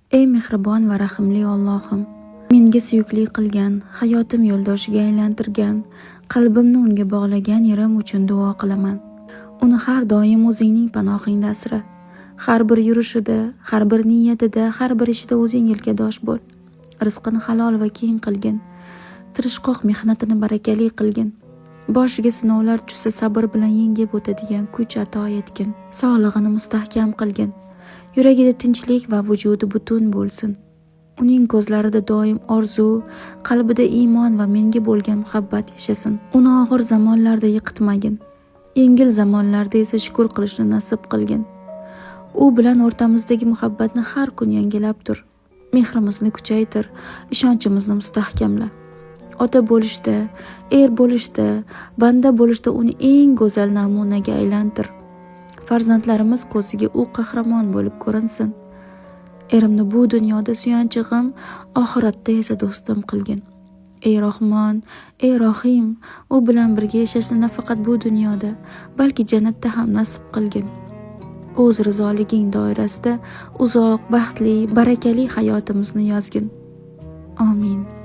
Ey mehribon va rahimli Allohim, menga suyukli qilgan, hayotim yo'ldoshiga aylantirgan, qalbimni unga bog'lagan erim uchun duo qilaman. Uni har doim o'zingning panohingda asra. Har bir yurishida, har bir niyatida, har bir ishida o'zing yelkadosh bo'l. Rizqini halol va keng qilgin. Tirishqoq mehnatini barakali qilgin. Boshiga sinovlar tushsa, sabr bilan yengib o'tadigan kuch ato etgin. Sog'lig'ini mustahkam qilgin. Yuragida tinchlik va vujudi butun bo'lsin. Uning ko'zlarida doim orzu, qalbida iymon va menga bo'lgan muhabbat yashasin. Uni og'ir zamonlarda yiqitmagin. Yengil zamonlarda esa shukur qilishni nasib qilgin. U bilan o'rtamizdagi muhabbatni har kun yangilab tur. Mehrimizni kuchaytir, ishonchimizni mustahkamla. Ota bo'lishda, er bo'lishda, banda bo'lishda uni eng go'zal namunaga aylantir. Farzandlarimiz ko'ziga u qahramon bo'lib ko'rinsin. Erimni bu dunyoda suyanchig'im, oxiratda esa do'stim qilgin. Ey Rohmon, ey Rohim, u bilan birga yashashni nafaqat bu dunyoda, balki jannatda ham nasib qilgin. O'z rizoliging doirasida uzoq, baxtli, barakali hayotimizni yozgin. Amin.